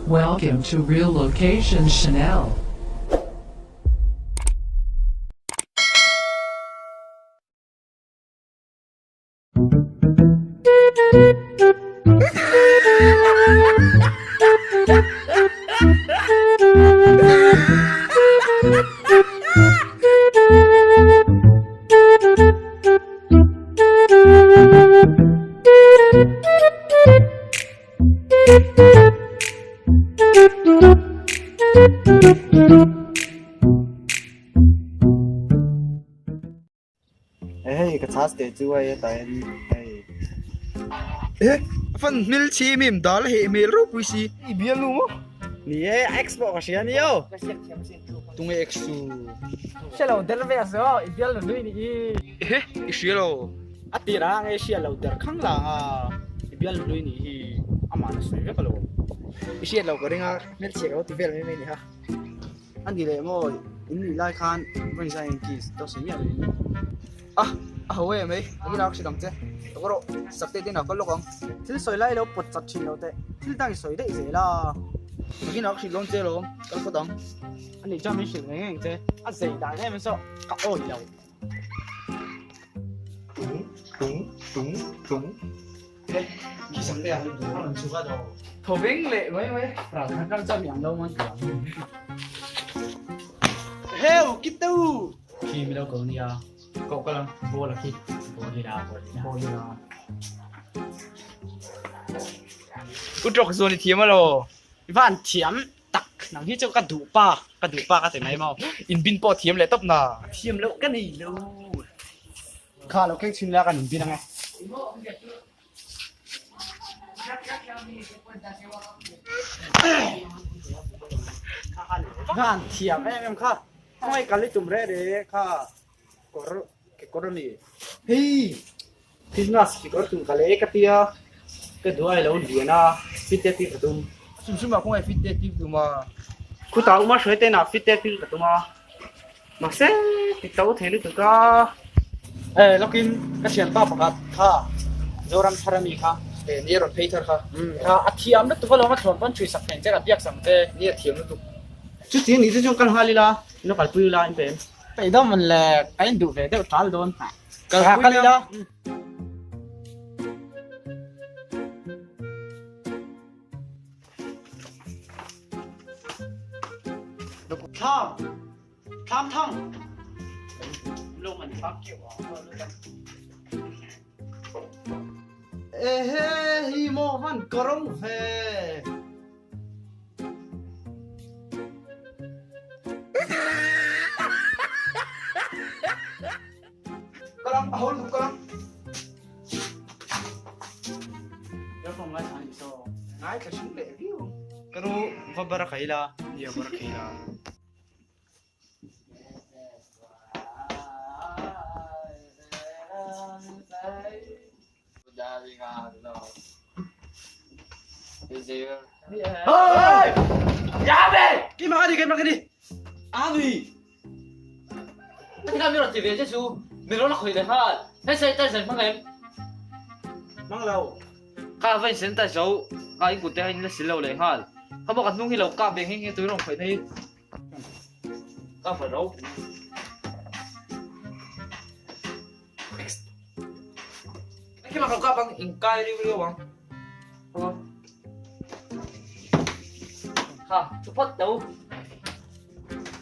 Welcome to Real Location Chanel. Hei ka chhas teh chu hei hetah hian hei eh a fan hmel chhe em em dal a heh hmel ropui si i bialnu maw ni e a ex pawh ka hria a ni aw tunge ex chu hre lo der ve a zo i bialnu hlui ni i ehe i hria lo a tir a nge hria lo der khang lang a i bialnu hlui ni hi amah na sawi vek a lo i hriat lo ka ring a hmel chhe ka lo ti vel mai mai ni ha. A ni leh maw, in nih lai khan vawi zai in kiss to sawi miah lo in. Ah, a ho em ei, a ina hrilh ang che. Ka rawh, sak te ten a kal lawk ang. Thil sawi lai lo pawt chat thin lo teh, thil dang i sawi daih zel a. Ka ina hrilh dawn che lawm, kal phawt ang. A nih chuan min hrilh ngei ngei ang che, a zei dan em saw ka awi lo. Tung, tung, tung, tung. Tho veng leh mai mai. Ral khat ram chuan mi ang lo man ti ang. Heu kitu. Khi mi lo ko nia. Ko ka lang ball a khi. Ball ila ball ila. Ball ila. U tawk zawn i thiam alo. I van thiam tak nang hi chu ka duh pa ka duh pa ka ti mai maw. In bin pawh thiam leh tawp na. Thiam loh ka nei lo. Kha lo keng chhin la kan in bin ang e. Van thiam em em kha. Khawngaih kal i tum reh re kha kawr kekawr a ni. Hei Christmas kekawr tum ka lei ka tia ka duai lo lian a fit te tir ka tum. Sum sum ah khawngaih fit te tir tum a. Khutah uma hruai te nah fit te tir ka tum a. Mahse ti to thei lutuk a. E lawkin ka thianpa pakhat kha Zoram thar ami kha. E ni a rawn phei thar kha. Umm kha a thiam lutuk alawm a thlawn pawn thui sak thei che ka biak sang che. Ni a thiam lutuk. Chuti a nih chu chuan kal nghal ila in lo kalpui ula in pe em. Peih dawn man le ka induh ve deuh tal dawn. Kalpui ila. Thlam Thlam thang Lung an fak keuh a. Ehe hi maw van ka rawng ve. Ka lang a ho lutuk ka lang. Earphone ngai thla ni so. Ngai thla hring leh viau. Ka nu va bar a khai la. Nia bar a khai la. Keimah ka ni keimah ka ni. Ami. Tikah mi rawn ti ve che chu mi rawn a khawih leh nghal. Hei sanitizer hmang em? Hmang lo. Ka va in sanitize zo ka in kut te a in la sil lo leh nghal. Kha maw ka hnung hi lo kap ve nghe nghe tui rawn khawih na hi. Ka va ro. Khi mà không kap ang in kai riu riu ang. Ha, chu phawt teu.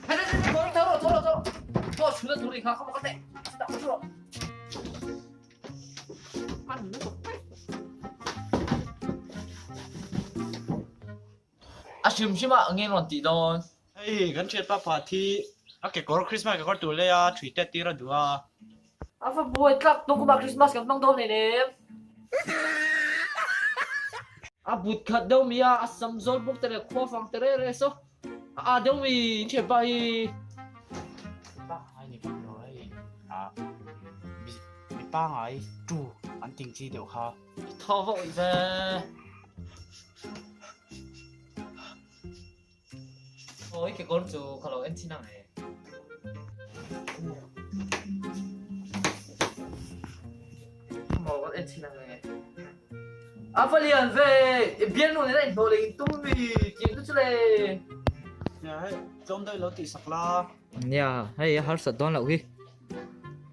Hei, hei, hei, tho rawh, tho rawh, tho rawh. Tho chhun a tur i kha, kha maw ka teh. Chutah ka thu rawh. A hrim hrim ah nge rawn tih dawn? Hei kan thianpa pakhat hi a kekawr Christmas kekawr tur lei a thui tet tir a duh a. A va buai tlak tawk kumah Christmas kan hmang dawn hleinem. A but khat deuh mi a, a sam zawl bawk te leh khua fang te reh reh saw a aa deuh mi in thianpa hi. Mipa ngai ni vak lo hei a mipa ngai tu an ting chi deuh kha. I thaw vawh ve. Awi kekawr chu ka lo en thin ang e. Maw kan en thin ang e. A va lian ve, i bialnu nena inhlawh leh intum mi tih ang te chu le. Nia hei, tlawm deuh ilo tih sak la. Nia, hei a harsat dawn loh hi.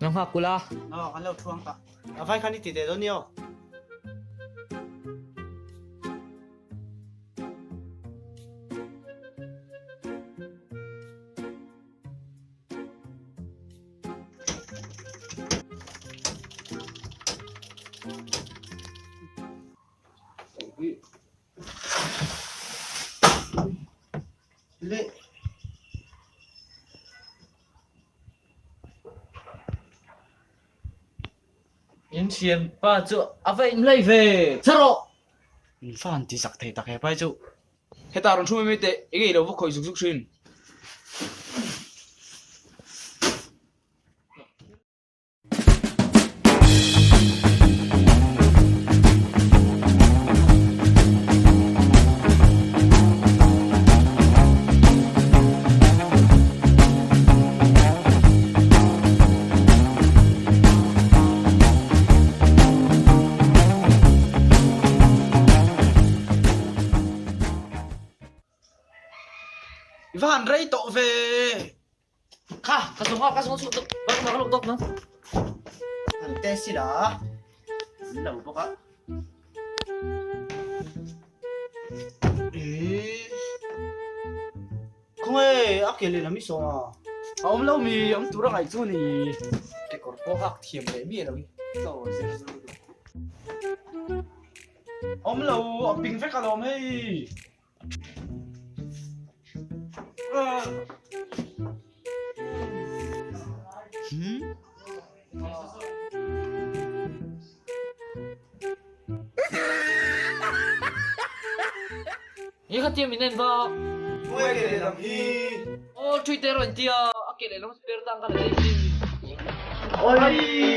Lo nghak kula. Aw, kan lo thuang ta. A vai khan i ti teh dawn ni aw. Le. In thian pa chu a va inhlei ve che rawh. In fa han ti zak thei tak he pai chu. Heta rawn thu mai mai teh, enge i lo va khawih zuk zuk thin. I va han rei tawh ve. Kha, ka zawng a, ka zawng chhuak dawk, ka zawng lawk dawk no. Han te si la, an lo bawk a. Khawnge a ke lehlam i sawm a? A awm lo mi, awm tur a ngaih chu ni. Kekawr pawh hak thiam leh miah lo hi tlaw zir zir lutuk. Awm lo, a ping vek alawm hei. Ni kha tia min en vak. Khawnge ke lehlam hi? Aw thui te rawn tia a ke lehlam spare tang kha la daih sin. Oi!